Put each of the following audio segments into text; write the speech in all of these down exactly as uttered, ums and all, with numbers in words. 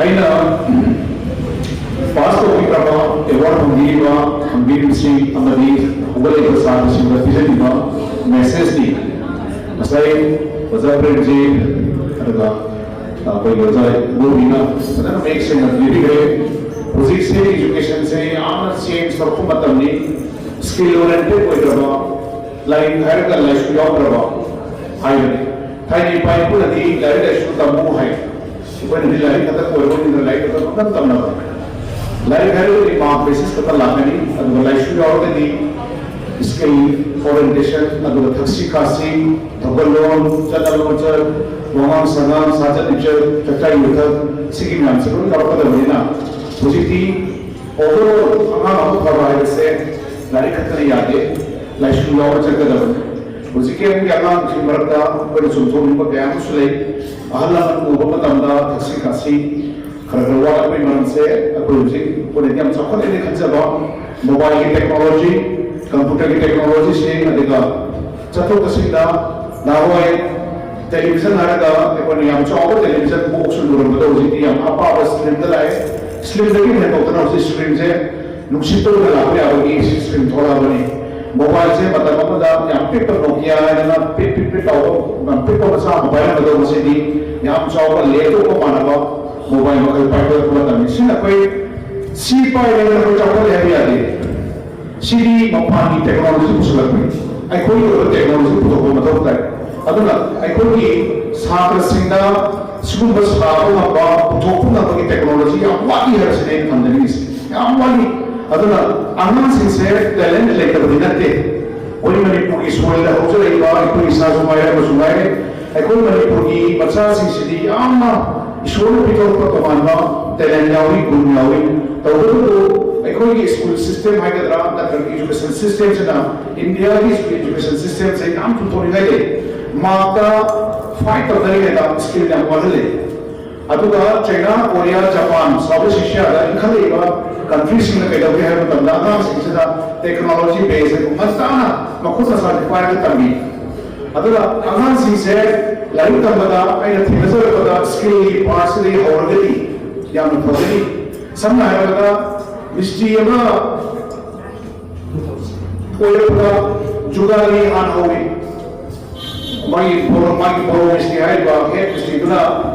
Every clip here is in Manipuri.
ꯑꯩꯅ ꯄꯥꯁ ꯇꯧꯕꯤꯈ꯭ꯔꯕ, ꯑꯦꯋꯥꯔꯗ ꯐꯪꯕꯤꯔꯤꯕ ꯈꯝꯕꯤꯝꯁꯤꯡ ꯑꯃꯗꯤ ꯍꯧꯒꯠꯂꯛꯂꯤꯕ ꯁꯥꯇ꯭ꯔꯁꯤꯡꯗ ꯄꯤꯖꯅꯤꯡꯕ ꯃꯦꯁꯦꯖꯇꯤ, ꯉꯁꯥꯏ ꯑꯣꯖꯥ ꯄ꯭ꯔꯦꯝꯖꯤꯠ ꯑꯗꯨꯒ ꯑꯩꯈꯣꯏꯒꯤ ꯑꯣꯖꯥ ꯒꯣꯕꯤꯅ ꯐꯖꯅ ꯃꯌꯦꯛ ꯁꯦꯡꯅ ꯄꯤꯕꯤꯈ꯭ꯔꯦ꯫ ꯍꯧꯖꯤꯛꯁꯦ ꯏꯖꯨꯀꯦꯁꯟꯁꯦ ꯌꯥꯝꯅ ꯆꯦꯟꯖ ꯇꯧꯔꯛꯄ ꯃꯇꯝꯅꯤ꯫ ꯁ꯭ꯀꯤꯜ ꯑꯣꯔꯤꯌꯦꯟꯇꯦꯠ ꯑꯣꯏꯗ꯭ꯔꯕ, ꯂꯥꯏꯔꯤꯛ ꯍꯥꯏꯔꯒ ꯂꯥꯏꯁꯨ ꯌꯥꯎꯗ꯭ꯔꯕ ꯍꯥꯏꯕꯅꯤ꯫ ꯊꯥꯏꯅ ꯏꯄꯥ ꯏꯄꯨꯅꯗꯤ ꯂꯥꯏꯔꯤꯛ ꯂꯥꯏꯁꯨ ꯇꯝꯃꯨ ꯍꯥꯏ꯫ ꯑꯩꯈꯣꯏꯅꯗꯤ ꯂꯥꯏꯔꯤꯛ ꯈꯛꯇ ꯀꯣꯏꯕꯅꯤꯅ ꯂꯥꯏꯔꯤꯛ ꯈꯛꯇ ꯄꯪꯇꯝ ꯇꯝꯅꯕ꯫ ꯂꯥꯏꯔꯤꯛ ꯍꯥꯏꯔꯒꯗꯤ ꯃꯥꯔꯛ ꯕꯦꯁꯤꯁ ꯈꯛꯇ ꯂꯥꯛꯀꯅꯤ, ꯑꯗꯨꯒ ꯂꯥꯏꯁꯨ ꯌꯥꯎꯔꯒꯗꯤ ꯁ꯭ꯀꯤꯜ ꯑꯣꯔꯤꯌꯦꯟꯇꯦꯁꯟ, ꯑꯗꯨꯒ ꯊꯛꯁꯤ ꯈꯥꯁꯤ, ꯊꯧꯒꯜꯂꯣꯟ, ꯆꯠꯅ ꯂꯣꯟꯆꯠ, ꯋꯥꯉꯥꯡ ꯁꯉꯥꯡ, ꯁꯥꯖꯠ ꯂꯤꯆꯠ, ꯆꯥꯛꯆꯥ ꯌꯨꯊꯛ, ꯁꯤꯒꯤ ꯃꯌꯥꯝꯁꯦ ꯂꯣꯏ ꯌꯥꯎꯔꯛꯀꯗꯕꯅꯤꯅ ꯍꯧꯖꯤꯛꯇꯤ ꯑꯣꯚꯔꯑꯣꯜ ꯑꯉꯥꯡ ꯑꯃ ꯐꯕ ꯍꯥꯏꯕꯁꯦ ꯂꯥꯏꯔꯤꯛ ꯈꯛꯇꯅ ꯌꯥꯗꯦ, ꯂꯥꯏꯁꯨ ꯌꯥꯎꯅ ꯆꯠꯀꯗꯕꯅꯤ꯫ ꯍꯧꯖꯤꯛꯀꯤ ꯑꯉꯥꯡꯁꯤꯡ ꯃꯔꯛꯇ ꯑꯩꯈꯣꯏꯅ ꯆꯨꯝꯊꯣꯛꯅꯤꯡꯕ ꯀꯌꯥ ꯑꯃꯁꯨ ꯂꯩ꯫ ꯑꯍꯜ ꯂꯃꯟ ꯎꯕ ꯃꯇꯝꯗ ꯊꯛꯁꯤ ꯈꯥꯁꯤ ꯈꯔ ꯈꯔ ꯋꯥꯠꯂꯛꯄꯒꯤ ꯃꯔꯝꯁꯦ ꯑꯩꯈꯣꯏ ꯍꯧꯖꯤꯛ ꯑꯩꯈꯣꯏꯅꯗꯤ ꯌꯥꯝ ꯆꯥꯎꯈꯠꯂꯦꯅ ꯈꯟꯖꯕ ꯃꯣꯕꯥꯏꯜꯒꯤ ꯇꯦꯛꯅꯣꯂꯣꯖꯤ, ꯀꯝꯄ꯭ꯌꯨꯇꯔꯒꯤ ꯇꯦꯛꯅꯣꯂꯣꯖꯤꯁꯤꯡ, ꯑꯗꯨꯒ ꯆꯠꯊꯣꯛ ꯆꯠꯁꯤꯟꯗ ꯅꯍꯥꯟꯋꯥꯏ ꯇꯦꯂꯤꯚꯤꯖꯟ ꯍꯥꯏꯔꯒ ꯑꯩꯈꯣꯏꯅ ꯌꯥꯝ ꯆꯥꯎꯕ ꯇꯦꯂꯤꯚꯤꯖꯟ ꯕꯣꯛꯁ ꯎꯔꯝꯕꯗꯣ ꯍꯧꯖꯤꯛꯇꯤ ꯌꯥꯝ ꯑꯄꯥꯕ ꯁ꯭ꯀ꯭ꯔꯤꯟꯗ ꯂꯥꯛꯑꯦ꯫ ꯁ꯭ꯀ꯭ꯔꯤꯟꯗꯒꯤ ꯍꯦꯟꯗꯣꯛꯇꯅ ꯍꯧꯖꯤꯛ ꯁ꯭ꯀ꯭ꯔꯤꯟꯁꯦ ꯅꯨꯡꯁꯤꯠꯇ ꯑꯣꯏꯅ ꯂꯥꯛꯄ ꯌꯥꯕꯒꯤ ꯁ꯭ꯀ꯭ꯔꯤꯟ ꯊꯣꯛꯂꯛꯑꯕꯅꯤ꯫ ꯃꯣꯕꯥꯏꯜꯁꯦ ꯃꯇꯝ ꯑꯃꯗ ꯌꯥꯝ ꯄꯤꯛꯄ ꯅꯣꯀꯤꯌꯥ ꯍꯥꯏꯗꯅ ꯄꯤꯛ ꯄꯤꯛ ꯄꯤꯛ ꯇꯧꯕ, ꯌꯥꯝ ꯄꯤꯛꯄ ꯃꯆꯥ ꯑꯃ ꯄꯥꯏꯔꯝꯕꯗꯣ ꯉꯁꯤꯗꯤ ꯌꯥꯝ ꯆꯥꯎꯕ ꯂꯦꯞꯇꯣꯞꯀ ꯃꯥꯟꯅꯕ ꯃꯣꯕꯥꯏꯜ ꯃꯈꯜ ꯄꯥꯏꯈꯠꯂꯛꯄ ꯃꯇꯝꯅꯤ꯫ ꯁꯤꯅ ꯑꯩꯈꯣꯏ ꯁꯤ ꯄꯥꯏꯔꯒ ꯑꯩꯈꯣꯏ ꯆꯥꯎꯈꯠꯂꯦ ꯍꯥꯏꯕ ꯌꯥꯗꯦ꯫ ꯁꯤꯗꯤ ꯃꯄꯥꯟꯒꯤ ꯇꯦꯛꯅꯣꯂꯣꯖꯤ ꯄꯨꯁꯤꯜꯂꯛꯄꯅꯤ꯫ ꯑꯩꯈꯣꯏꯒꯤ ꯑꯣꯏꯕ ꯇꯦꯛꯅꯣꯂꯣꯖꯤ ꯄꯨꯊꯣꯛꯄ ꯃꯊꯧ ꯇꯥꯏ꯫ ꯑꯗꯨꯅ ꯑꯩꯈꯣꯏꯒꯤ ꯁꯥꯇ꯭ꯔꯁꯤꯡꯗ ꯁꯤꯒꯨꯝꯕ ꯁꯥꯕ ꯉꯝꯕ, ꯄꯨꯊꯣꯛꯄ ꯉꯝꯕꯒꯤ ꯇꯦꯛꯅꯣꯂꯣꯖꯤ ꯌꯥꯝ ꯋꯥꯠꯂꯤ ꯍꯥꯏꯕꯁꯤꯅꯤ ꯑꯩꯅ ꯊꯝꯖꯅꯤꯡꯉꯤꯁꯦ꯫ ꯌꯥꯝ ꯋꯥꯠꯂꯤ꯫ ꯑꯗꯨꯅ ꯑꯉꯥꯡꯁꯤꯡꯁꯦ ꯇꯦꯂꯦꯟ ꯂꯩꯇꯕꯗꯤ ꯅꯠꯇꯦ꯫ ꯑꯩꯈꯣꯏ ꯃꯅꯤꯄꯨꯔꯒꯤ ꯁꯣꯏꯜꯗ ꯍꯧꯖꯔꯛꯏꯕ ꯑꯩꯈꯣꯏ ꯏꯁꯥꯁꯨ ꯉꯥꯏꯔꯦ, ꯑꯃꯁꯨ ꯉꯥꯏꯔꯦ, ꯑꯩꯈꯣꯏ ꯃꯅꯤꯄꯨꯔꯒꯤ ꯃꯆꯥꯁꯤꯡꯁꯤꯗꯤ ꯌꯥꯝꯅ ꯏꯁꯣꯔꯅ ꯄꯤꯊꯣꯔꯛꯄ ꯇꯣꯉꯥꯟꯕ ꯇꯦꯂꯦꯟ ꯌꯥꯎꯏ, ꯒꯨꯟ ꯌꯥꯎꯏ꯫ ꯇꯧꯕꯇꯕꯨ ꯑꯩꯈꯣꯏꯒꯤ ꯁ꯭ꯀꯨꯜ ꯁꯤꯁꯇꯦꯝ ꯍꯥꯏꯒꯗ꯭ꯔꯥ, ꯅꯠꯇ꯭ꯔꯒ ꯏꯖꯨꯀꯦꯁꯟ ꯁꯤꯁꯇꯦꯝꯁꯤꯅ, ꯏꯟꯗꯤꯌꯥꯒꯤ ꯏꯖꯨꯀꯦꯁꯟ ꯁꯤꯁꯇꯦꯝꯁꯦ ꯌꯥꯝ ꯆꯨꯝꯊꯣꯛꯅꯤꯡꯉꯥꯏ ꯂꯩ꯫ ꯃꯥꯔꯛꯇ ꯐꯥꯏꯠ ꯇꯧꯅꯔꯤꯉꯩꯗ ꯁ꯭ꯀꯤꯜ ꯌꯥꯝ ꯋꯥꯠꯍꯜꯂꯦ꯫ ꯑꯗꯨꯒ ꯆꯩꯅꯥ, ꯀꯣꯔꯤꯌꯥ, ꯖꯄꯥꯟ, ꯁꯥꯎꯠ ꯏꯁ ꯑꯦꯁꯤꯌꯥꯗ ꯏꯟꯈꯠꯂꯛꯏꯕ ꯀꯟꯇ꯭ꯔꯤꯁꯤꯡꯅ ꯀꯩꯗꯧꯒꯦ ꯍꯥꯏꯕ ꯃꯇꯝꯗ ꯑꯉꯥꯡꯁꯤꯡꯁꯤꯗ ꯇꯦꯛꯅꯣꯂꯣꯖꯤ ꯕꯦꯁ ꯉꯟꯇꯥꯅ ꯃꯈꯨꯠ ꯃꯁꯥꯁꯦ ꯄꯥꯏꯔꯒ ꯇꯝꯕꯤ꯫ ꯑꯗꯨꯅ ꯑꯉꯥꯡꯁꯤꯡꯁꯦ ꯂꯥꯏꯔꯤꯛ ꯇꯝꯕꯗ ꯑꯩꯅ ꯊꯦꯡꯅꯖꯔꯛꯄꯗ ꯁ꯭ꯀꯤꯜꯒꯤ ꯄꯥꯔꯠꯁꯤꯗꯒꯤ ꯍꯧꯔꯒꯗꯤ ꯌꯥꯝꯅ ꯐꯖꯩ꯫ ꯁꯝꯅ ꯍꯥꯏꯔꯕꯗ, ꯃꯤꯁꯇ꯭ꯔꯤ ꯑꯃ ꯑꯣꯏꯔꯛꯄꯗ ꯖꯨꯒꯥꯂꯤ ꯍꯥꯟꯅ ꯍꯧꯏ꯫ ꯃꯥꯒꯤ ꯕꯣꯔꯣ, ꯃꯥꯒꯤ ꯕꯣꯔꯣ ꯃꯤꯁꯇ꯭ꯔꯤ ꯍꯥꯏꯔꯤꯕ ꯍꯦꯠ ꯃꯤꯁꯇ꯭ꯔꯤꯗꯨꯅ,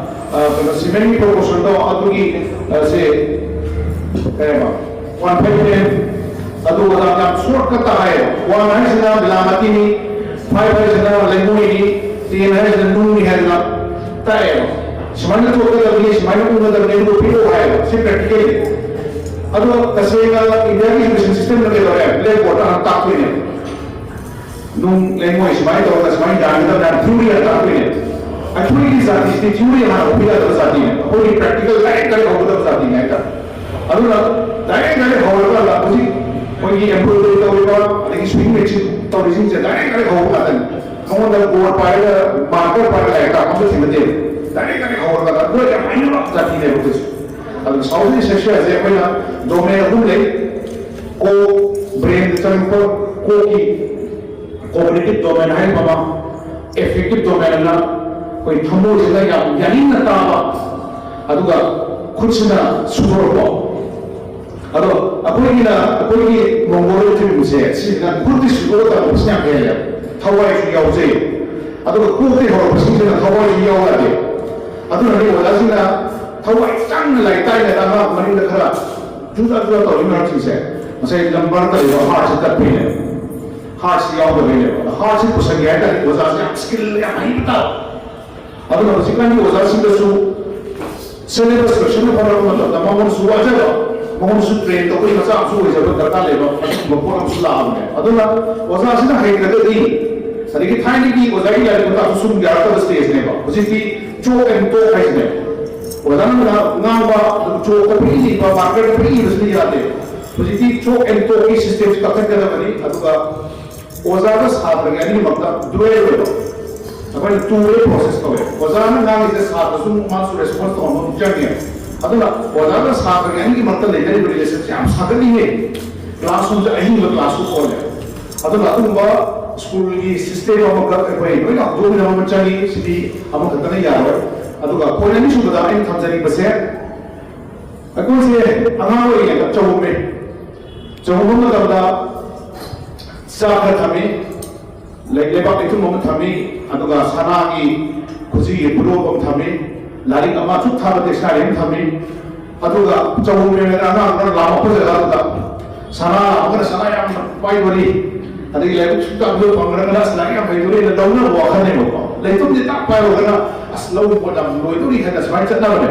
ꯑ, ꯀꯩꯅꯣ, ꯁꯤꯃꯦꯟꯒꯤ ꯄ꯭ꯔꯣꯄꯣꯔꯁꯟꯗꯣ ꯑꯗꯨꯒꯤ, ꯑ, ꯁꯦ, ꯀꯩ ꯍꯥꯏꯕ, ꯋꯥꯟ ꯐꯥꯏꯚ ꯑꯦꯝ ꯑꯦꯝ ꯑꯗꯨ ꯑꯗꯥ ꯌꯥꯝ ꯁꯣꯔꯠꯀꯠꯇ ꯍꯥꯏꯌꯦꯕ꯫ ꯋꯥꯟ ꯍꯥꯏꯁꯤꯅ ꯕꯤꯂꯥꯃꯇꯤꯅꯤ, ꯐꯥꯏꯚ ꯍꯥꯏꯁꯤꯅ ꯂꯩꯉꯣꯏꯅꯤ, ꯇꯦꯟ ꯍꯥꯏꯁꯤꯅ ꯅꯨꯡꯅꯤ ꯍꯥꯏꯗꯅ ꯇꯥꯛꯑꯦꯕ꯫ ꯁꯨꯃꯥꯏꯅ ꯇꯣꯠꯀꯗꯕꯅꯤ, ꯁꯨꯃꯥꯏꯅ ꯎꯪꯒꯗꯕꯅꯤ, ꯑꯗꯨꯒ ꯄꯤꯔꯛꯑꯣ ꯍꯥꯏꯌꯦꯕ꯫ ꯁꯤ ꯄ꯭ꯔꯦꯛꯇꯤꯀꯦꯜꯂꯤ꯫ ꯑꯗꯣ ꯇꯁꯦꯡꯅ ꯏꯟꯗꯤꯌꯥꯒꯤ ꯏꯖꯨꯀꯦꯁꯟ ꯁꯤꯁꯇꯦꯝꯗ ꯀꯩꯗꯧꯔꯦ? ꯕ꯭ꯂꯦꯛ ꯕꯣꯔꯗꯇ ꯍꯥꯟꯅ ꯇꯥꯛꯇꯣꯏꯅꯦꯕ꯫ ꯅꯨꯡ ꯂꯩꯉꯣꯏ ꯁꯨꯃꯥꯏꯅ ꯇꯧꯔꯒ ꯁꯨꯃꯥꯏꯅ ꯌꯥꯟꯒꯗꯕꯅꯤ ꯍꯥꯏꯅ ꯊꯤꯑꯣꯔꯤ ꯍꯥꯟꯅ ꯇꯥꯛꯇꯣꯏꯅꯦꯕ꯫ ꯑꯩꯈꯣꯏꯒꯤ ꯖꯥꯇꯤꯁꯤꯗꯤ ꯊꯤꯑꯣꯔꯤ ꯍꯥꯟꯅ ꯍꯧꯕ ꯌꯥꯗꯕ ꯖꯥꯇꯤꯅꯦꯕ꯫ ꯑꯩꯈꯣꯏꯒꯤ ꯄ꯭ꯔꯦꯛꯇꯤꯀꯦꯜ ꯗꯥꯏꯔꯦꯛ ꯗꯥꯏꯔꯦꯛ ꯍꯧꯒꯗꯕ ꯖꯥꯇꯤꯅꯦ ꯍꯥꯏꯇꯥꯔꯦ꯫ ꯑꯗꯨꯅ ꯗꯥꯏꯔꯦꯛ ꯗꯥꯏꯔꯦꯛ ꯍꯧꯔꯀꯥꯟꯗ ꯍꯧꯖꯤꯛ ꯑꯩꯈꯣꯏꯒꯤ ꯑꯦꯝꯕ꯭ꯔꯣꯏꯗꯔꯤ ꯇꯧꯔꯤꯕ, ꯑꯗꯒꯤ ꯁ꯭ꯋꯤꯡ ꯃꯦꯆꯤꯟ ꯇꯧꯔꯤꯁꯤꯡꯁꯦ ꯗꯥꯏꯔꯦꯛ ꯗꯥꯏꯔꯦꯛ ꯍꯧꯕ ꯉꯥꯛꯇꯅꯤ꯫ ꯃꯉꯣꯟꯗ ꯕꯣꯔꯗ ꯄꯥꯏꯔꯒ, ꯃꯥꯔꯀꯔ ꯄꯥꯏꯔꯒ ꯂꯥꯏꯔꯤꯛ ꯇꯥꯛꯄ ꯑꯝꯇ ꯊꯦꯡꯅꯗꯦꯕ꯫ ꯗꯥꯏꯔꯦꯛ ꯗꯥꯏꯔꯦꯛ ꯍꯧꯔꯀꯥꯟꯗ ꯂꯣꯏ ꯌꯥꯝ ꯍꯩꯅꯕ ꯖꯥꯇꯤꯅꯦꯕ ꯑꯩꯈꯣꯏꯁꯦ꯫ ꯑꯗꯨꯅ ꯁꯥꯎꯠ ꯏꯁ ꯑꯦꯁꯤꯌꯥꯁꯦ ꯑꯩꯈꯣꯏꯅ ꯗꯣꯃꯦꯟ ꯑꯍꯨꯝ ꯂꯩ꯫ ꯀꯣꯛ, ꯕ꯭ꯔꯦꯟꯗ ꯆꯪꯉꯛꯄ ꯀꯣꯛꯀꯤ ꯀꯣꯒꯅꯤꯇꯤꯚ ꯗꯣꯃꯦꯟ ꯍꯥꯏꯔꯤꯕ ꯑꯃ, ꯑꯦꯐꯦꯛꯇꯤꯚ ꯗꯣꯃꯦꯟ ꯑꯅ ꯑꯩꯈꯣꯏ ꯊꯃꯣꯏꯁꯤꯅ ꯌꯥꯝ ꯌꯥꯅꯤꯡꯅ ꯇꯥꯕ, ꯑꯗꯨꯒ ꯈꯨꯠꯁꯤꯅ ꯁꯨꯗꯣꯔꯛꯄ꯫ ꯑꯗꯣ ꯑꯩꯈꯣꯏꯒꯤꯅ, ꯑꯩꯈꯣꯏꯒꯤ ꯃꯣꯡꯒꯣꯂꯤꯌꯟ ꯐꯤꯂꯝꯁꯦ ꯁꯤꯁꯤꯅ ꯈꯨꯠꯇꯤ ꯁꯨꯗꯣꯛꯑꯒ ꯇꯝꯕꯁꯤꯅ ꯌꯥꯝ ꯍꯦꯜꯂꯦ, ꯊꯋꯥꯏꯁꯨ ꯌꯥꯎꯖꯩ꯫ ꯑꯗꯨꯒ ꯀꯣꯛꯇꯩ ꯍꯧꯔꯛꯄꯁꯤꯡꯁꯤꯅ ꯊꯋꯥꯏꯁꯨ ꯌꯥꯎ ꯌꯥꯗꯦ꯫ ꯑꯗꯨꯅꯅꯤ ꯑꯣꯖꯥꯁꯤꯡꯅ ꯊꯋꯥꯏ ꯆꯪꯅ ꯂꯥꯏꯔꯤꯛ ꯇꯥꯛꯏꯉꯩꯗ ꯑꯉꯥꯡ ꯃꯅꯤꯡꯗ ꯈꯔ ꯖꯨꯖꯥ ꯖꯨꯖꯥ ꯇꯧꯔꯤ ꯃꯔꯝꯁꯤꯡꯁꯦ, ꯉꯁꯥꯏ ꯂꯝꯕꯔꯗ ꯂꯩꯕ ꯍꯥꯔꯠꯁꯦ ꯇꯠꯄꯩꯅꯦꯕ꯫ ꯍꯥꯔꯠꯁꯤ ꯌꯥꯎꯗꯕꯩꯅꯦꯕ꯫ ꯑꯗꯣ ꯍꯥꯔꯠꯁꯤ ꯄꯨꯁꯟꯒꯦ ꯍꯥꯏ ꯇꯥꯔꯗꯤ ꯑꯣꯖꯥꯁꯦ ꯌꯥꯝ ꯁ꯭ꯀꯤꯜ ꯌꯥꯝ ꯍꯩꯕ ꯇꯥꯕ꯫ ꯑꯗꯨꯅ ꯍꯧꯖꯤꯛꯀꯥꯟꯒꯤ ꯑꯣꯖꯥꯁꯤꯡꯗꯁꯨ ꯁꯤꯂꯦꯕꯁ ꯂꯣꯏꯁꯤꯟꯕ ꯐꯪꯂꯛꯄ ꯃꯇꯝꯗ ꯃꯉꯣꯟꯗꯁꯨ ꯋꯥꯖꯕ, ꯃꯉꯣꯟꯗꯁꯨ ꯇ꯭ꯔꯦꯟ ꯇꯧꯕꯒꯤ ꯃꯆꯥꯛ ꯑꯃꯁꯨ ꯑꯣꯏꯖꯕ ꯗꯔꯀꯥꯔ ꯂꯩꯕ, ꯑꯗꯨꯒꯨꯝꯕ ꯄꯣꯠ ꯑꯃꯁꯨ ꯂꯥꯛꯑꯕꯅꯦ꯫ ꯑꯗꯨꯅ ꯑꯣꯖꯥꯁꯤꯅ ꯍꯩꯇ꯭ꯔꯒꯗꯤ, ꯑꯗꯒꯤ ꯊꯥꯏꯅꯒꯤ ꯑꯣꯖꯥꯒꯤ ꯂꯥꯏꯔꯤꯛ ꯃꯇꯥꯛꯁꯨ ꯁꯨꯝ ꯌꯥꯔꯛꯇꯕ ꯁ꯭ꯇꯦꯖꯅꯦꯕ꯫ ꯍꯧꯖꯤꯛꯇꯤ ꯆꯣꯛ ꯑꯦꯟ ꯇꯣꯛ ꯍꯥꯏꯁꯤꯅꯦ꯫ ꯑꯣꯖꯥꯅ ꯉꯥꯡꯕ ꯑꯗꯨꯝ ꯆꯣꯛꯇ ꯄꯤꯛꯏꯕ, ꯃꯥꯔꯀꯔꯗ ꯄꯤꯛꯏꯕꯁꯤꯅ ꯌꯥꯗꯦ꯫ ꯍꯧꯖꯤꯛꯇꯤ ꯆꯣꯛ ꯑꯦꯟ ꯇꯣꯛꯀꯤ ꯁꯤꯁꯇꯦꯝꯁꯤ ꯀꯛꯊꯠꯀꯗꯕꯅꯤ꯫ ꯑꯗꯨꯒ ꯑꯣꯖꯥꯒ ꯁꯥꯇ꯭ꯔꯒꯤ ꯑꯅꯤꯃꯛꯇ ꯗꯨꯋꯦꯜ ꯑꯣꯏꯕ, ꯑꯩꯈꯣꯏꯅ ꯇꯨ ꯋꯦ ꯄ꯭ꯔꯣꯁꯦꯁ ꯀꯧꯋꯦ꯫ ꯑꯣꯖꯥꯅ ꯉꯥꯡꯉꯤꯁꯦ ꯁꯥꯇ꯭ꯔꯁꯨ ꯃꯥꯁꯨ ꯔꯦꯁꯄꯣꯟꯁ ꯇꯧꯍꯟꯕ ꯑꯃꯨꯛ ꯆꯪꯉꯦ꯫ ꯑꯗꯨꯅ ꯑꯣꯖꯥꯒ ꯁꯥꯇ꯭ꯔꯒꯤ ꯑꯅꯤꯒꯤ ꯃꯔꯛꯇ ꯂꯩꯅꯔꯤꯕ ꯔꯤꯂꯦꯁꯟꯁꯦ ꯌꯥꯝ ꯁꯥꯒꯠꯂꯤꯉꯩ, ꯀ꯭ꯂꯥꯁꯔꯨꯝꯁꯦ ꯑꯍꯤꯡꯕ ꯀ꯭ꯂꯥꯁꯔꯨꯝ ꯑꯣꯜꯂꯦ꯫ ꯑꯗꯨꯅ ꯑꯗꯨꯒꯨꯝꯕ ꯁ꯭ꯀꯨꯜꯒꯤ ꯁꯤꯁꯇꯦꯝ ꯑꯃꯈꯛ ꯑꯩꯈꯣꯏ ꯂꯣꯏꯅ ꯍꯧꯗꯣꯛꯃꯤꯟꯅꯕ ꯑꯃ ꯆꯪꯉꯤ꯫ ꯁꯤꯗꯤ ꯑꯃꯈꯛꯇꯅ ꯌꯥꯔꯣꯏ꯫ ꯑꯗꯨꯒ ꯄꯣꯏꯟ ꯑꯅꯤꯁꯨꯕꯗ ꯑꯩꯅ ꯊꯝꯖꯅꯤꯡꯕꯁꯦ, ꯑꯩꯈꯣꯏꯁꯦ ꯑꯉꯥꯡ ꯑꯣꯏꯔꯤꯉꯩꯗ ꯆꯧꯃꯦ꯫ ꯆꯧꯕ ꯃꯇꯝꯗ ꯆꯥꯛ ꯈꯔ ꯊꯝꯃꯤ, ꯂꯩ-, ꯂꯩꯕꯥꯛ ꯂꯩꯊꯨꯝ ꯑꯃ ꯊꯝꯃꯤ, ꯑꯗꯨꯒ ꯁꯅꯥꯒꯤ ꯈꯨꯖꯤꯒꯤ ꯈꯨꯗꯣꯞ ꯑꯃ ꯊꯝꯃꯤ, ꯂꯥꯏꯔꯤꯛ ꯑꯃ ꯁꯨꯛ ꯊꯥꯕ ꯗꯤꯛꯁꯅꯥꯔꯤ ꯑꯃ ꯊꯝꯃꯤ, ꯑꯗꯨꯒ ꯆꯧꯃꯦꯅ ꯑꯉꯥꯡ ꯈꯔ ꯂꯥꯝꯃꯛꯄ ꯖꯒꯥꯗꯨꯗ ꯁꯅꯥ ꯂꯥꯝꯃꯒꯅ ꯁꯅꯥ ꯌꯥꯝꯅ ꯄꯥꯏꯗꯣꯔꯤ, ꯑꯗꯒꯤ ꯂꯥꯏꯔꯤꯛ ꯁꯨꯛ ꯇꯥꯛꯄꯗꯣ ꯐꯪꯈ꯭ꯔꯒꯅ ꯑꯁ ꯂꯥꯏꯔꯤꯛ ꯌꯥꯝ ꯍꯩꯗꯣꯔꯤꯅ ꯂꯧꯅꯕ ꯋꯥꯈꯜꯅꯦꯕꯀꯣ꯫ ꯂꯩꯊꯨꯝꯁꯦ ꯇꯥꯛ ꯄꯥꯏꯔꯨꯔꯒꯅ ꯑꯁ ꯂꯧ ꯄꯣꯠ ꯌꯥꯝ ꯂꯣꯏꯗꯣꯔꯤ ꯍꯥꯏꯅ ꯁꯨꯃꯥꯏꯅ ꯆꯠꯅꯕꯅꯦ꯫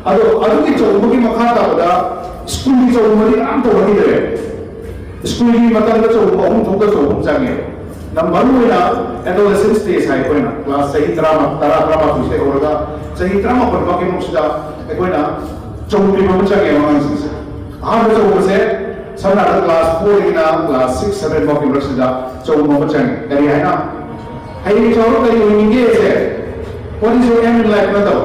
ꯑꯗꯣ ꯑꯗꯨꯒꯤ ꯆꯧꯕꯒꯤ ꯃꯈꯥ ꯇꯥꯕꯗ ꯁ꯭ꯀꯨꯜꯒꯤ ꯆꯧꯕꯗꯤ ꯀꯅꯥꯝ ꯇꯧꯅꯈꯤꯗ꯭ꯔꯦ꯫ ꯁ꯭ꯀꯨꯜꯒꯤ ꯃꯇꯝꯗ ꯆꯧꯕ ꯑꯍꯨꯝ ꯊꯣꯛꯇ ꯆꯧꯕ ꯑꯃ ꯆꯪꯉꯦ꯫ ꯅꯝꯕꯔ ꯋꯥꯟ ꯑꯣꯏꯅ adolescent stage ꯍꯥꯏ ꯑꯩꯈꯣꯏꯅ ꯀ꯭ꯂꯥꯁ ꯆꯍꯤ ꯇꯔꯥ, ꯇꯔꯥ, ꯇꯔꯥꯃꯥꯄꯟꯗꯒꯤ ꯍꯧꯔꯒ ꯆꯍꯤ ꯇꯔꯥꯃꯥꯄꯟ ꯐꯥꯎꯒꯤ ꯃꯅꯨꯡꯁꯤꯗ ꯑꯩꯈꯣꯏꯅ ꯆꯧꯕ ꯄꯤꯕ ꯑꯃ ꯆꯪꯉꯦ ꯑꯉꯥꯡꯁꯤꯡꯁꯦ꯫ ꯑꯍꯥꯟꯕ ꯆꯧꯕꯁꯦ ꯁꯝꯅ ꯍꯥꯏꯔꯕꯗ ꯀ꯭ꯂꯥꯁ ꯐꯣꯔꯗꯒꯤꯅ ꯀ꯭ꯂꯥꯁ ꯁꯤꯛꯁ, ꯁꯚꯦꯟ ꯐꯥꯎꯒꯤ ꯃꯔꯛꯁꯤꯗ ꯆꯧꯕ ꯑꯃ ꯆꯪꯉꯦ꯫ ꯀꯔꯤ ꯍꯥꯏꯅ? ꯍꯌꯦꯡ ꯆꯥꯎꯔ ꯀꯔꯤ ꯑꯣꯏꯅꯤꯡꯒꯦꯁꯦ, what is your aim in life ꯅꯠꯇꯕ,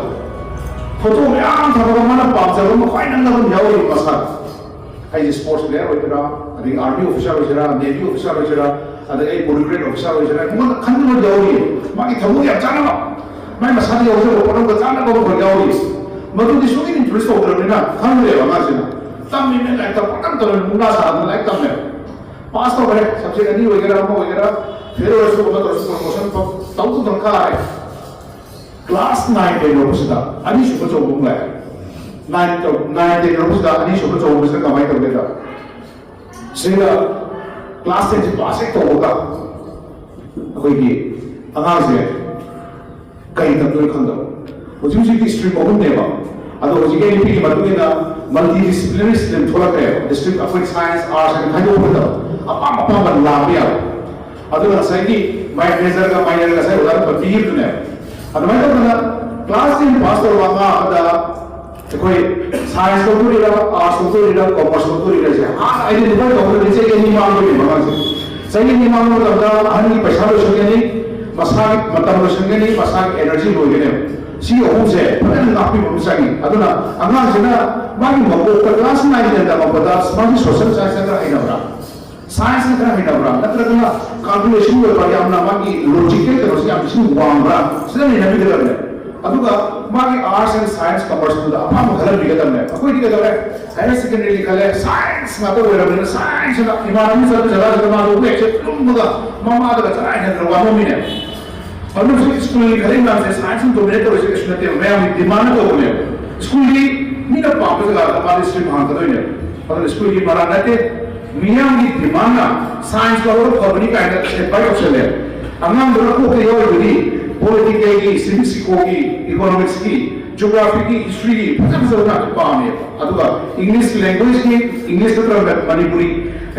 ꯐꯣꯇꯣ ꯃꯌꯥꯝ ꯊꯝꯃꯒ ꯃꯥꯅ ꯄꯥꯝꯖꯕ ꯑꯃ ꯈ꯭ꯋꯥꯏ ꯅꯪꯅꯕ ꯑꯃ ꯌꯥꯎꯔꯤꯕ ꯃꯁꯥꯗ꯫ ꯑꯩꯁꯦ ꯁ꯭ꯄꯣꯔꯠꯁ ꯄ꯭ꯂꯦꯌꯔ ꯑꯣꯏꯒꯦꯔꯥ, ꯑꯗꯒꯤ ꯑꯥꯔꯃꯤ ꯑꯣꯐꯤꯁꯥꯔ ꯑꯣꯏꯁꯤꯔꯥ, ꯅꯦꯚꯤ ꯑꯣꯐꯤꯁꯥꯔ ꯑꯣꯏꯁꯤꯔꯥ, ꯑꯗꯒꯤ ꯑꯩ ꯕ꯭ꯌꯨꯔꯣꯀ꯭ꯔꯦꯠ ꯑꯣꯐꯤꯁꯥꯔ ꯑꯣꯏꯁꯤꯔꯥ, ꯑꯩꯉꯣꯟꯗ ꯈꯟꯕ ꯌꯥꯎꯔꯤ꯫ ꯃꯥꯒꯤ ꯊꯃꯣꯏ ꯌꯥꯝ ꯆꯥꯟꯅꯕ, ꯃꯥꯏ ꯃꯁꯥꯗ ꯌꯥꯎꯖꯕ ꯄꯣꯠ ꯑꯃꯒ ꯆꯥꯟꯅꯕ ꯑꯃꯈꯛ ꯌꯥꯎꯔꯤ꯫ ꯃꯗꯨꯗꯤ ꯁꯨꯡ ꯏꯟꯇ꯭ꯔꯦꯁ ꯇꯧꯗ꯭ꯔꯕꯅꯤꯅ ꯈꯪꯗ꯭ꯔꯦꯕ ꯑꯉꯥꯡꯁꯤꯅ꯫ ꯇꯝꯃꯤꯕꯅ ꯂꯥꯏꯔꯤꯛ ꯇꯝꯕ ꯀꯟꯅ ꯇꯧꯔꯦ, ꯃꯨꯛꯅꯥ ꯁꯥꯗꯅ ꯂꯥꯏꯔꯤꯛ ꯇꯝꯃꯦ꯫ ꯄꯥꯁ ꯇꯧꯔꯦ, ꯁꯕꯖꯦꯛ ꯑꯅꯤ ꯑꯣꯏꯒꯦꯔꯥ ꯑꯃ ꯑꯣꯏꯒꯦꯔꯥ, ꯐꯦꯜ ꯑꯣꯏꯔꯁꯨ ꯑꯃ ꯇꯧꯔꯁꯨ ꯄ꯭ꯔꯣꯃꯣꯁꯟ ꯇꯧꯗꯨꯅ ꯀꯥꯔꯦ꯫ ꯀ꯭ꯂꯥꯁ ꯅꯥꯏꯟ ꯇꯦꯟ ꯌꯧꯔꯛꯄꯁꯤꯗ ꯑꯅꯤꯁꯨꯕ ꯆꯧꯕ ꯑꯃ ꯂꯥꯛꯑꯦ꯫ ꯅꯥꯏꯟ ꯇꯧ-, ꯅꯥꯏꯟ ꯇꯦꯟ ꯌꯧꯔꯛꯄꯁꯤꯗ ꯑꯅꯤꯁꯨꯕ ꯆꯧꯕꯁꯤꯗ ꯀꯃꯥꯏꯅ ꯇꯧꯒꯦꯗ, ꯁꯤꯗ ꯀ꯭ꯂꯥꯁ ꯇꯦꯟꯁꯤ ꯄꯥꯁ ꯍꯦꯛ ꯇꯧꯕꯒ ꯑꯩꯈꯣꯏꯒꯤ ꯑꯉꯥꯡꯁꯦ ꯀꯔꯤ ꯇꯝꯗꯣꯏꯅꯣ ꯈꯪꯗꯕ꯫ ꯍꯧꯖꯤꯛ ꯍꯧꯖꯤꯛꯇꯤ ꯁ꯭ꯇ꯭ꯔꯤꯝ ꯑꯍꯨꯝꯅꯦꯕ꯫ ꯑꯗꯣ ꯍꯧꯖꯤꯛꯀꯤ ꯑꯩꯅ ꯄꯤꯔꯤ ꯃꯇꯨꯡ ꯏꯟꯅ ꯃꯜꯇꯤ ꯗꯤꯁꯤꯄ꯭ꯂꯤꯅꯔꯤ ꯁ꯭ꯇ꯭ꯔꯤꯝ ꯊꯣꯛꯂꯛꯈ꯭ꯔꯦꯕ꯫ ꯗꯤꯁꯇ꯭ꯔꯤꯛ ꯑꯩꯈꯣꯏ ꯁꯥꯏꯟꯁ, ꯑꯥꯔꯠꯁ ꯍꯥꯏꯅ ꯈꯥꯏꯗꯣꯛꯄ ꯅꯠꯇꯕ, ꯑꯄꯥꯝ ꯑꯄꯥꯝꯕ ꯂꯥꯝꯕ ꯌꯥꯕ꯫ ꯑꯗꯨꯅ ꯉꯁꯥꯏꯒꯤ ꯃꯥꯏ ꯃꯦꯖꯔꯒ ꯃꯥꯏꯅꯔꯒ ꯉꯁꯥꯏ ꯑꯣꯖꯥꯅ ꯄꯟꯕꯤꯈꯤꯕꯗꯨꯅꯦꯕ꯫ ꯑꯗꯨꯃꯥꯏꯅ ꯇꯧꯗꯅ ꯀ꯭ꯂꯥꯁ ꯇꯦꯟ ꯄꯥꯁ ꯇꯧꯔꯕ ꯑꯉꯥꯡ ꯑꯃꯗ ꯑꯩꯈꯣꯏ ꯁꯥꯏꯟꯁ ꯂꯧꯊꯣꯛꯏꯔꯥ, ꯑꯥꯔꯠꯁ ꯂꯧꯊꯣꯛꯏꯔꯥ, ꯀꯣꯃꯔꯁ ꯂꯧꯊꯣꯛꯏꯔꯥ ꯍꯥꯏꯁꯦ ꯍꯥꯟꯅ ꯑꯥꯏꯗꯦꯟꯇꯤꯐꯥꯏ ꯇꯧꯒꯗꯕꯅꯤ꯫ ꯆꯍꯤ ꯑꯅꯤ ꯃꯥꯡꯗꯣꯏꯅꯦꯕ ꯑꯉꯥꯡꯁꯦ꯫ ꯆꯍꯤ ꯑꯅꯤ ꯃꯥꯡꯕ ꯃꯇꯝꯗ ꯑꯍꯟꯒꯤ ꯄꯩꯁꯥ ꯂꯣꯏꯁꯤꯟꯒꯅꯤ, ꯃꯁꯥꯒꯤ ꯃꯇꯝ ꯂꯣꯏꯁꯤꯟꯒꯅꯤ, ꯃꯁꯥꯒꯤ ꯑꯦꯅꯔꯖꯤ ꯂꯣꯏꯒꯅꯦꯕ꯫ ꯁꯤ ꯑꯍꯨꯝꯁꯦ ꯐꯖꯅ ꯉꯥꯛꯄꯤꯕ ꯑꯃ ꯆꯪꯉꯤ꯫ ꯑꯗꯨꯅ ꯑꯉꯥꯡꯁꯤꯅ ꯃꯥꯒꯤ ꯃꯀꯣꯛꯇ ꯀ꯭ꯂꯥꯁ ꯅꯥꯏꯟ ꯇꯦꯟ ꯇꯝꯃꯛꯄꯗ ꯃꯥꯒꯤ ꯁꯣꯁꯦꯜ ꯁꯥꯏꯟꯁꯇ ꯈꯔ ꯍꯩꯅꯕ꯭ꯔꯥ, ꯁꯥꯏꯟꯁꯅ ꯈꯔ ꯍꯩꯅꯕ꯭ꯔꯥ, ꯅꯠꯇ꯭ꯔꯒꯅ ꯀꯥꯜꯀꯨꯂꯦꯁꯟꯒꯤ ꯑꯣꯏꯕ ꯌꯥꯝꯅ ꯃꯥꯒꯤ ꯂꯣꯖꯤꯀꯦꯜ ꯀꯩꯅꯣꯁꯦ ꯌꯥꯝ ꯊꯤꯅ ꯋꯥꯡꯕ꯭ꯔꯥ, ꯁꯤꯗ ꯅꯩꯅꯕꯤꯒꯗꯕꯅꯦ꯫ ꯑꯗꯨꯒ ꯃꯥꯒꯤ arts and science commerce ꯇꯨꯗ ꯑꯄꯥꯝꯕ ꯈꯜꯍꯟꯕꯤꯒꯗꯕꯅꯦ꯫ ꯑꯩꯈꯣꯏꯗꯤ ꯀꯩꯗꯧꯔꯦ? Higher secondary ꯈꯜꯂꯦ, science ꯉꯥꯛꯇ ꯑꯣꯏꯔꯕꯅꯤꯅ, science ꯅ ꯏꯃꯥꯟꯅꯕꯤ ꯆꯠꯄ ꯖꯒꯥꯁꯤꯗ ꯃꯥꯗꯣ ꯋꯦꯠꯁꯦ ꯂꯨꯝꯃꯒ ꯃꯃꯥꯗꯒ ꯆꯔꯥ ꯍꯦꯟꯗꯅ ꯋꯥꯅꯣꯝꯃꯤꯅꯦ꯫ ꯑꯗꯨꯅ ꯍꯧꯖꯤꯛ ꯁ꯭ꯀꯨꯜꯒꯤ ꯈꯜꯂꯤ ꯃꯌꯥꯝꯁꯦ science ꯅ dominate ꯇꯧꯔꯤꯁꯦ ꯀꯩꯁꯨ ꯅꯠꯇꯦꯕ, ꯃꯌꯥꯝꯒꯤ demand ꯇꯧꯕꯅꯦꯕ꯫ ꯁ꯭ꯀꯨꯜꯒꯤ ꯃꯤꯅ ꯄꯥꯝꯕ ꯖꯒꯥꯗ ꯃꯥꯗꯤ stream ꯍꯥꯡꯒꯗꯣꯏꯅꯦꯕ꯫ ꯑꯗꯨꯅ ꯁ꯭ꯀꯨꯜꯒꯤ ꯃꯔꯥ ꯅꯠꯇꯦ, ꯃꯤꯌꯥꯝꯒꯤ demand ꯅ science ꯂꯧꯔꯒ ꯐꯕꯅꯤ ꯀꯥꯏꯅ advice ꯇꯧꯁꯜꯂꯦ꯫ ꯑꯉꯥꯡꯗꯨꯅ ꯀꯣꯛꯇ ꯌꯥꯎꯔꯤꯕꯗꯤ political ꯒꯤ, civic psycho ꯒꯤ, economics ꯀꯤ, geography ꯒꯤ, history ꯒꯤ ꯐꯖ ꯐꯖꯕ ꯉꯥꯛꯇ ꯄꯥꯝꯃꯦꯕ꯫ ꯑꯗꯨꯒ English language ꯀꯤ, English ꯅꯠꯇ꯭ꯔꯒ ꯃꯅꯤꯄꯨꯔꯤ,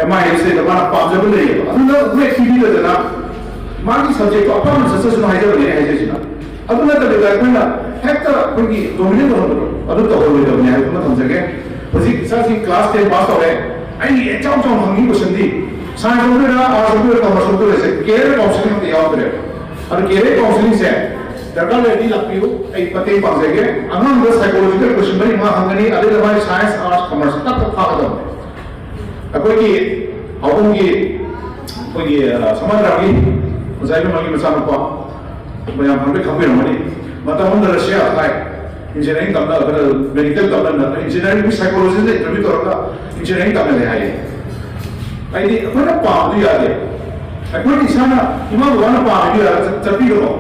M I L ꯁꯤꯗ ꯃꯥꯅ ꯄꯥꯝꯖꯕ ꯂꯩꯌꯦꯕ꯫ ꯑꯗꯨꯅ ꯋꯦꯠ ꯄꯤꯕꯤꯔꯗꯅ ꯃꯥꯒꯤ subject ꯇꯣ ꯑꯄꯥꯝꯕ ꯆꯠꯆꯁꯅꯨ ꯍꯥꯏꯖꯕꯅꯦ ꯑꯩ ꯍꯥꯏꯖꯩꯁꯤꯅ꯫ ꯑꯗꯨ ꯅꯠꯇꯕꯤꯗ ꯑꯩꯈꯣꯏꯅ ꯍꯦꯛꯇ ꯑꯩꯈꯣꯏꯒꯤ dominate ꯇꯧꯍꯟꯕꯗꯣ ꯑꯗꯨ ꯇꯧꯍꯜꯂꯣꯏꯗꯕꯅꯤ ꯍꯥꯏꯕꯗꯨꯃ ꯊꯝꯖꯒꯦ꯫ ꯍꯧꯖꯤꯛ ꯏꯆꯥꯁꯤꯡ class ten pass ꯇꯧꯔꯦ, ꯑꯩ ꯏꯆꯥꯎ ꯆꯥꯎꯅ ꯍꯪꯉꯤ question ꯗꯤ, science ꯂꯧꯗꯣꯏꯔꯥ, arts ꯂꯧꯗꯣꯏꯔꯥ, commerce ꯂꯧꯗꯣꯏꯔꯥ ꯁꯦ, career counselling ꯑꯝꯇ ꯌꯥꯎꯗ꯭ꯔꯦ꯫ ꯑꯗꯨ career counselling ꯁꯦ ꯗꯔꯀꯥꯔ ꯂꯩꯔꯗꯤ ꯂꯥꯛꯄꯤꯌꯨ, ꯑꯩ ꯃꯇꯦꯡ ꯄꯥꯡꯖꯒꯦ꯫ ꯑꯉꯥꯡꯗ psychological question ꯃꯔꯤ ꯃꯉꯥ ꯍꯪꯒꯅꯤ, ꯑꯗꯨꯗ ꯃꯥꯒꯤ science, arts, commerce ꯇꯛ ꯇꯛ ꯐꯥꯒꯗꯕꯅꯤ꯫ ꯑꯩꯈꯣꯏꯒꯤ ꯑꯍꯨꯝꯒꯤ ꯑꯩꯈꯣꯏꯒꯤ, ꯑ, ꯁꯃꯥꯟꯗ꯭ꯔꯥꯝꯒꯤ ꯑꯣꯖꯥ ꯏꯕꯦꯝꯃꯒꯤ ꯃꯆꯥꯅꯨꯄꯥ, ꯃꯌꯥꯝ ꯍꯥꯏꯐꯦꯠ ꯈꯪꯕꯤꯔꯝꯒꯅꯤ꯫ ꯃꯇꯝ ꯑꯃꯗ ꯔꯁꯤꯌꯥ ꯍꯥꯏ, engineering ꯇꯝꯅ, ꯀꯩꯅꯣ, medical ꯇꯝꯅ, engineering ꯒꯤ psychologist ꯅ interview ꯇꯧꯔꯒ engineering ꯇꯝꯍꯜꯂꯦ ꯍꯥꯏꯌꯦ꯫ ꯍꯥꯏꯗꯤ ꯑꯩꯈꯣꯏꯅ ꯄꯥꯝꯕꯗꯤ ꯌꯥꯗꯦ꯫ ꯑꯩꯈꯣꯏꯅ ꯏꯁꯥꯅ ꯏꯃꯥ ꯕꯕꯥꯅ ꯄꯥꯝꯃꯤꯗꯨ ꯌꯥꯔꯒ ꯆꯠ-, ꯆꯠꯄꯤꯒꯅꯣ꯫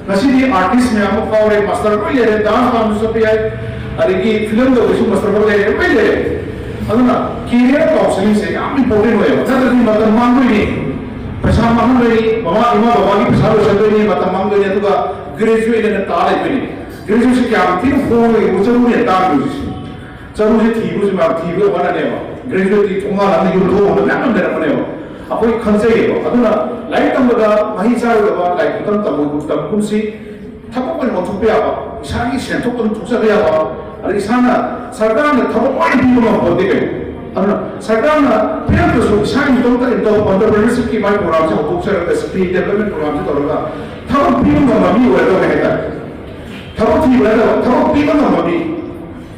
ꯉꯁꯤꯗꯤ artist ꯃꯌꯥꯝ ꯑꯃ ꯐꯥꯎꯔꯦ, master ꯂꯣꯏ ꯂꯩꯔꯦ, dance ꯄꯥꯝꯕꯁꯨ ꯆꯠꯄ ꯌꯥꯏ, ꯑꯗꯒꯤ film ꯇꯧꯕꯁꯨ master ꯐꯥꯎ ꯂꯩꯔꯦ, ꯂꯣꯏ ꯂꯩꯔꯦ꯫ ꯑꯗꯨꯅ career counselling ꯁꯦ ꯌꯥꯝ important ꯑꯣꯏꯌꯦꯕ꯫ ꯅꯠꯇ꯭ꯔꯗꯤ ꯃꯇꯝ ꯃꯥꯡꯗꯣꯏꯅꯤ, ꯄꯩꯁꯥ ꯃꯥꯡꯍꯟꯗꯣꯏꯅꯤ, ꯃꯃꯥ ꯏꯃꯥ ꯕꯕꯥꯒꯤ ꯄꯩꯁꯥ ꯂꯣꯏꯁꯟꯗꯣꯏꯅꯤ, ꯃꯇꯝ ꯃꯥꯡꯗꯣꯏꯅꯤ, ꯑꯗꯨꯒ graduate ꯑꯣꯏꯅ ꯇꯥ ꯂꯩꯗꯣꯏꯅꯤ꯫ Graduate ꯁꯦ ꯀꯌꯥꯝ ꯊꯤꯅ ꯍꯣꯡꯉꯒ ꯌꯦꯡꯉꯨ, ꯆꯔꯨꯅ ꯍꯦꯟꯅ ꯇꯥꯡꯉꯤ ꯍꯧꯖꯤꯛꯁꯦ꯫ ꯆꯔꯨꯁꯦ ꯊꯤꯕꯁꯨ ꯃꯌꯥꯝ ꯊꯤꯕ ꯋꯥꯅꯅꯦꯕ꯫ Graduate ꯇꯤ ꯊꯣꯡꯒꯥꯜ ꯑꯃ ꯌꯨꯝꯊꯣꯡ ꯑꯃꯗ ꯃꯌꯥꯝ ꯑꯃ ꯂꯩꯔꯛꯄꯅꯦꯕ꯫ ꯑꯩꯈꯣꯏ ꯈꯪꯖꯩꯌꯦꯕ꯫ ꯑꯗꯨꯅ ꯂꯥꯏꯔꯤꯛ ꯇꯝꯕꯗ ꯃꯍꯩ ꯆꯥꯔꯣꯏꯗꯕ ꯂꯥꯏꯔꯤꯛ ꯈꯛꯇꯪ ꯇꯝꯕ-, ꯇꯝꯒꯨꯝꯁꯤ꯫ ꯊꯕꯛ ꯑꯣꯏꯅ ꯑꯣꯟꯊꯣꯛꯄ ꯌꯥꯕ, ꯏꯁꯥꯒꯤ ꯁꯦꯟꯊꯣꯛ ꯑꯗꯨꯝ ꯊꯣꯛꯆꯕ ꯌꯥꯕ, ꯑꯗꯩ ꯏꯁꯥꯅ ꯁꯔꯀꯥꯔꯅ ꯊꯕꯛ ꯂꯣꯏꯅ ꯄꯤꯕ ꯉꯝꯕ ꯄꯣꯠꯇꯦ ꯀꯩꯅꯣ꯫ ꯑꯗꯨꯅ ꯁꯔꯀꯥꯔꯅ ꯄꯤꯔꯛꯇ꯭ꯔꯁꯨ ꯏꯁꯥꯒꯤ ꯏꯇꯣꯝꯇ entrepreneurship ꯀꯤ ꯃꯥꯒꯤ program ꯁꯦ ꯍꯧꯗꯣꯛꯆꯔꯒ, skill development program ꯁꯦ ꯇꯧꯔꯒ ꯊꯕꯛ ꯄꯤꯕ ꯉꯝꯕ ꯃꯤ ꯑꯣꯏꯔꯗꯧꯅꯦ ꯍꯥꯏꯇꯥꯔꯦ꯫ ꯊꯕꯛ ꯊꯤꯕ ꯅꯠꯇꯕ, ꯊꯕꯛ ꯄꯤꯕ ꯉꯝꯕ ꯃꯤ꯫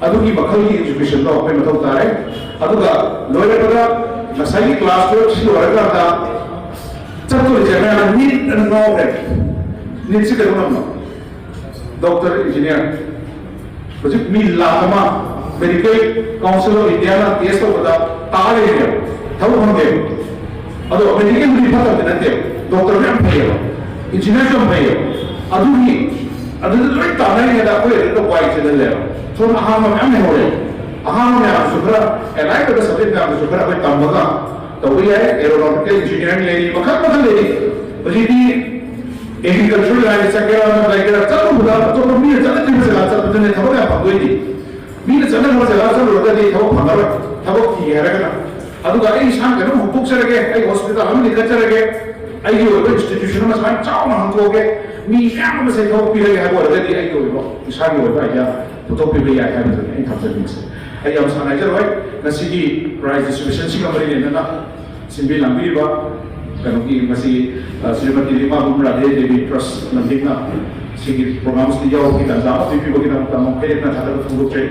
ꯑꯗꯨꯒꯤ ꯃꯈꯜꯒꯤ education ꯗꯣ ꯑꯩꯈꯣꯏ ꯃꯊꯧ ꯇꯥꯔꯦ꯫ ꯑꯗꯨꯒ ꯂꯣꯏꯔꯛꯄꯗ ꯉꯁꯥꯏꯒꯤ class twelve ꯁꯤ ꯂꯣꯏꯔꯀꯥꯟꯗ ꯆꯠꯇꯣꯔꯤꯁꯦ ꯃꯌꯥꯝ NEET ꯑꯅ ꯉꯥꯎꯈ꯭ꯔꯦ꯫ NEET ꯁꯤ ꯀꯩꯅꯣ ꯅꯪꯅꯣ? Doctor, engineer. ꯍꯧꯖꯤꯛ ꯃꯤ ꯂꯥꯈ ꯑꯃ Medical Council of Indiaꯅ ꯇꯦꯁ ꯇꯧꯕꯗ ꯇꯥ ꯂꯩꯔꯦꯕ, ꯊꯕꯛ ꯐꯪꯗꯦꯕ꯫ ꯑꯗꯣ ꯃꯦꯗꯤꯀꯦꯜꯕꯨꯗꯤ ꯐꯠꯇꯕꯗꯤ ꯅꯠꯇꯦꯕ, ꯗꯣꯛꯇꯔ ꯌꯥꯝ ꯐꯩꯌꯦꯕ, ꯏꯟꯖꯤꯅꯤꯌꯥꯔꯁꯨ ꯌꯥꯝ ꯐꯩꯌꯦꯕ꯫ ꯑꯗꯨꯒꯤ ꯑꯗꯨꯗ ꯂꯣꯏ ꯇꯥꯟꯅꯔꯤꯉꯩꯗ ꯑꯩꯈꯣꯏ ꯑꯗꯨꯗ ꯋꯥꯏ ꯆꯤꯜꯍꯜꯂꯦꯕ꯫ ꯁꯣꯝꯗ ꯑꯍꯥꯡꯕ ꯃꯌꯥꯝ ꯂꯩꯍꯧꯔꯦ꯫ ꯑꯍꯥꯡꯕ ꯃꯌꯥꯝꯗꯨꯁꯨ ꯈꯔ, ꯑꯦꯂꯥꯏꯟ ꯑꯣꯏꯕ ꯁꯕꯖꯦꯛ ꯃꯌꯥꯝꯗꯨꯁꯨ ꯈꯔ ꯑꯩꯈꯣꯏ ꯇꯝꯃꯒ ꯇꯧꯕ ꯌꯥꯏ꯫ ꯑꯦꯔꯣꯅꯣꯇꯤꯀꯦꯜ ꯏꯟꯖꯤꯅꯤꯌꯥꯔꯤꯡ ꯂꯩꯔꯤ, ꯃꯈꯜ ꯃꯈꯜ ꯂꯩꯔꯤ꯫ ꯍꯧꯖꯤꯛꯇꯤ ꯑꯦꯒ꯭ꯔꯤꯀꯜꯆꯔ ꯂꯥꯏꯟꯗ ꯆꯠꯀꯦꯔꯥ, ꯂꯩꯒꯦꯔꯥ, ꯆꯠꯂꯨꯕꯗ ꯑꯇꯣꯞꯄ ꯃꯤꯅ ꯆꯠꯅꯗ꯭ꯔꯤꯕ ꯖꯒꯥ ꯆꯠꯄꯗꯨꯅꯦ ꯊꯕꯛ ꯌꯥꯝ ꯐꯪꯗꯣꯏꯗꯤ꯫ ꯃꯤꯅ ꯆꯠꯅꯗꯕ ꯖꯒꯥ ꯆꯠꯂꯨꯔꯒꯗꯤ ꯊꯕꯛ ꯐꯪꯉꯔꯣꯏ꯫ ꯊꯕꯛ ꯊꯤꯒꯦ ꯍꯥꯏꯔꯒꯅ꯫ ꯑꯗꯨꯒ ꯑꯩ ꯏꯁꯥꯅ ꯀꯩꯅꯣꯝ ꯍꯧꯗꯣꯛꯆꯔꯒꯦ, ꯑꯩ ꯍꯣꯁꯄꯤꯇꯥꯜ ꯑꯃ ꯂꯤꯡꯈꯠꯆꯔꯒꯦ, ꯑꯩꯒꯤ ꯑꯣꯏꯕ ꯏꯟꯁꯇꯤꯇ꯭ꯌꯨꯁꯟ ꯑꯃ ꯁꯨꯃꯥꯏꯅ ꯆꯥꯎꯅ ꯍꯥꯡꯗꯣꯛꯑꯒꯦ, ꯃꯤ ꯃꯌꯥꯝ ꯑꯃꯁꯦ ꯊꯕꯛ ꯄꯤꯔꯒꯦ ꯍꯥꯏꯕ ꯑꯣꯏꯔꯒꯗꯤ ꯑꯩꯒꯤ ꯑꯣꯏꯕ ꯏꯁꯥꯒꯤ ꯑꯣꯏꯕ ꯑꯥꯏꯗꯤꯌꯥ ꯄꯨꯊꯣꯛꯄꯤꯕ ꯌꯥꯏ ꯍꯥꯏꯕꯗꯨꯅꯤ ꯑꯩꯅ ꯊꯝꯖꯅꯤꯡꯉꯤꯁꯦ꯫ ꯑꯩ ꯌꯥꯝ ꯁꯥꯡꯅ ꯍꯥꯏꯖꯔꯣꯏ꯫ ꯉꯁꯤꯒꯤ ꯄ꯭ꯔꯥꯏꯖ ꯗꯤꯁꯇ꯭ꯔꯤꯕ꯭ꯌꯨꯁꯟꯁꯤꯒ ꯃꯔꯤ ꯂꯩꯅꯅ ꯁꯤꯟꯕꯤ ꯂꯥꯡꯕꯤꯔꯤꯕ ꯀꯩꯅꯣꯒꯤ ꯃꯁꯤ, ꯑ, ꯁ꯭ꯔꯤꯃꯇꯤ ꯂꯤꯃꯥꯕꯝ ꯔꯥꯙꯦ ꯗꯦꯕꯤ ꯇ꯭ꯔꯁ ꯂꯝꯖꯤꯡꯅ ꯁꯤꯒꯤ ꯄ꯭ꯔꯣꯒ꯭ꯔꯥꯝꯁꯤꯗ ꯌꯥꯎꯕꯒꯤ ꯇꯥꯟꯖꯥ ꯑꯃ ꯄꯤꯕꯤꯕꯒꯤꯗꯃꯛꯇ ꯑꯃꯨꯛ ꯍꯟꯅ ꯊꯥꯒꯠꯄ ꯐꯣꯡꯗꯣꯛꯆꯔꯤ꯫